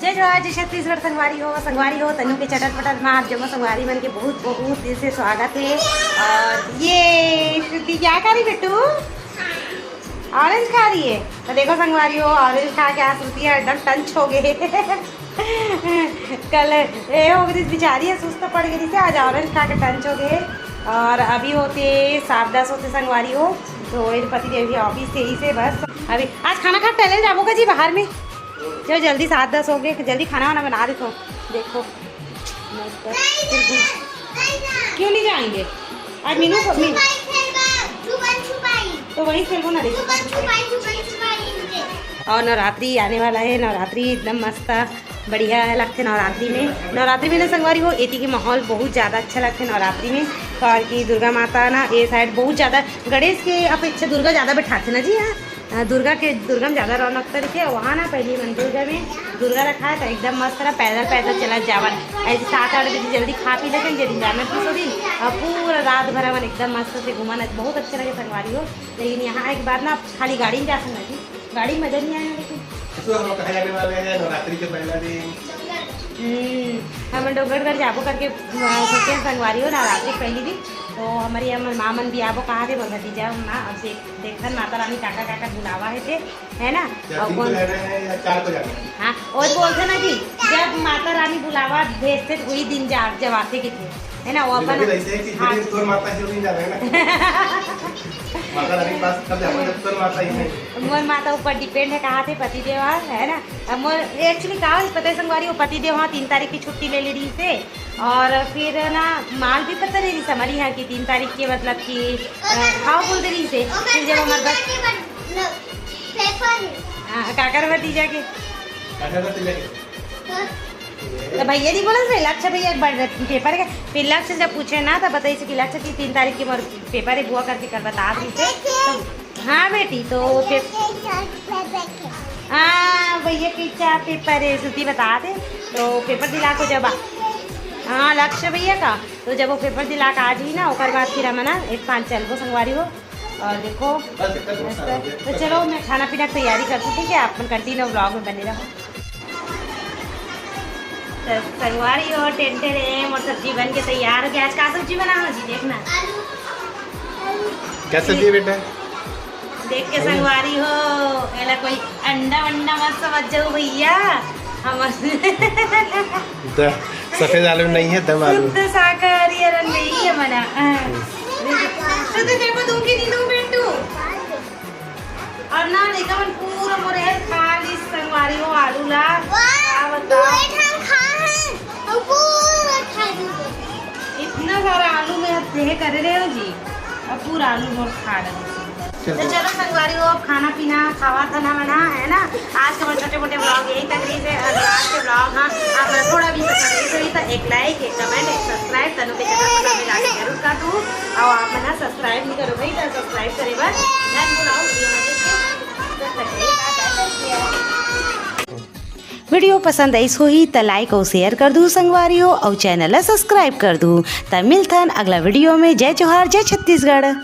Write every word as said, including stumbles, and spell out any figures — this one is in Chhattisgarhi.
जय जोहार, जय छत्तीसगढ़ संगवारी हो, संगवारी हो, तनु के चटर पटर में आप जम्मो संगवारी मन के बहुत, बहुत दिल से स्वागत है। और ये श्रुति क्या करी बेटू? ऑरेंज खा रही है। तो देखो संगवारी हो, ऑरेंज खा के आज श्रुति एकदम टंच हो गए। कल ए हो गई बिचारी है, सुस्त पड़ गई से, आज ऑरेंज खा के टंच हो गए। और अभी होते सात दस होते संगवारी हो, तो ये पति देव भी ऑफिस से ही से बस अभी आज खाना खा टहले जाबो का जी बाहर में। चलो जल्दी, सात दस हो गए, जल्दी खाना वाना बना दे तो। देखो मस्त। क्यों नहीं जाएंगे? आज मीनू को मी- तो वही खेलबो ना, देखो। और नवरात्रि आने वाला है, नवरात्रि एकदम मस्त बढ़िया लगथे नवरात्रि में। नवरात्रि में ना संगवारी हो, एती के माहौल बहुत ज़्यादा अच्छा लगथे नवरात्रि में, काबर कि दुर्गा माता ना ये साइड बहुत ज़्यादा, गणेश के अपेक्षा दुर्गा ज़्यादा बैठाथे ना जी। हाँ, अ, दुर्गा के, दुर्गा में ज़्यादा रौनक रहिथे। वहाँ ना पहली मन दुर्गा में दुर्गा रखाय तो एकदम मस्त रहा, पैदल पैदल चलत जावन। ऐसे सात आठ बजे जल्दी खा पी लेते, जे दिन जाना पड़े दिन, और पूरा रात भर हमन एकदम मस्त से घूमन, बहुत अच्छा लगे संगवारी हो। लेकिन यहाँ एक बार ना खाली गाड़ी में जा सकना जी, गाड़ी में मजा नहीं आया। लेकिन तो हम कहाँ जाने वाले हैं नवरात्रि के पहला दिन? हम्म, हम डोंगरगढ़ जाबो करके अ, सोचे हैं संगवारी हो नवरात्रि के पहली दिन। तो हमारी हमर माँ मन भी आबो कहा थे, मोर भतीजा माँ, अब देख देखन माता रानी काका काका बुलावा है ते, है ना? या और तीन को कौन जाना है या चार को जाना है? हाँ, और बोलते ना जी, जब माता रानी बुलावा भेजते तो वही दिन जा जब आते के थे, है ना? वो ये अपन भी ऐसे है कि हाँ। फिर तोर माता ही नहीं जाना है ना। माता रानी के पास तब जाना जब तोर माता ही नहीं। मोर माता ऊपर डिपेंड है, कहा थे पति देव हा, है ना? अब मोर एक्चुअली का है पता है संगवारी, वो पति देव हा तीन तारीख की छुट्टी ले ले रही से, और फिर ना माल भी पता नहीं समझ यहाँ की तीन तारीख के मतलब कि अ, खाओ बोल दे रही से। फिर जब हमारे पास पेपर है। हाँ, काकर भतीजा के। काकर भतीजा के। तो भैया नहीं बोला थे, लक्ष्य भैया एक बार पेपर के, फिर लक्ष्य जब पूछे ना तो बताइए कि लक्ष्य की तीन तारीख की मोर पेपर है बुआ करके कल बता दी थे। तो हाँ बेटी, तो पे- हाँ भैया की चार पेपर है, श्रुति बता दे। तो पेपर दिला को जब आ- हाँ लक्ष्य भैया का, तो जब वो पेपर दिला के आ जाई ना ओकर बाद फिर हम ना एक पाँच चलबो संगवारी हो। और देखो तो चलो मैं खाना पीना की तैयारी करती हूँ, ठीक है? आप कंटिन्यू ब्लॉग में बने रहो। तो संगवारी हो टेंटे रे मोर सब्जी बन के तैयार हो गया। आज का सब्जी बना हो जी? देखना। क्या सब्जी है बेटा? देख के संगवारी हो, एला कोई अंडा वंडा मत समझ जाओ भैया। हम द, सफेद आलू नहीं है, दम आलू। शुद्ध शाकाहारी अरन नहीं है मना। हाँ। शुद्ध तेरे को दूंगी नहीं दूं बेटू। और ना देखा मन पूरा मोरे है खा ली संगवारी हो आलू ला। वाह, का बताओ? दू ठन खा है, और पूरा खा ली। इतना सारा आलू में आप देह कर रहे हो जी, अब पूरा आलू मोर खा रहे हो। तो चलो संगवारी हो, अब खाना पीना खावा था ना मना, है ना? आज का छोटे मोटे ब्लॉग यही तक रही से। अगर आज के ब्लॉग हाँ आप थोड़ा भी पसंद नहीं तो एक लाइक, एक कमेंट, एक सब्सक्राइब तनु के चैनल पर जाके जरूर कर दू। और आप मन सब्सक्राइब नहीं करो भाई तो सब्सक्राइब करे बर ध्यान बुलाओ। वीडियो में देख के तब तक के लिए bye bye, take care। Video पसंद आइस होही त लाइक अउ शेयर कर दू संगवारी हो, अउ चैनल ला सब्सक्राइब कर दू। त मिलथन अगला वीडियो में। जय जोहार, जय छत्तीसगढ़।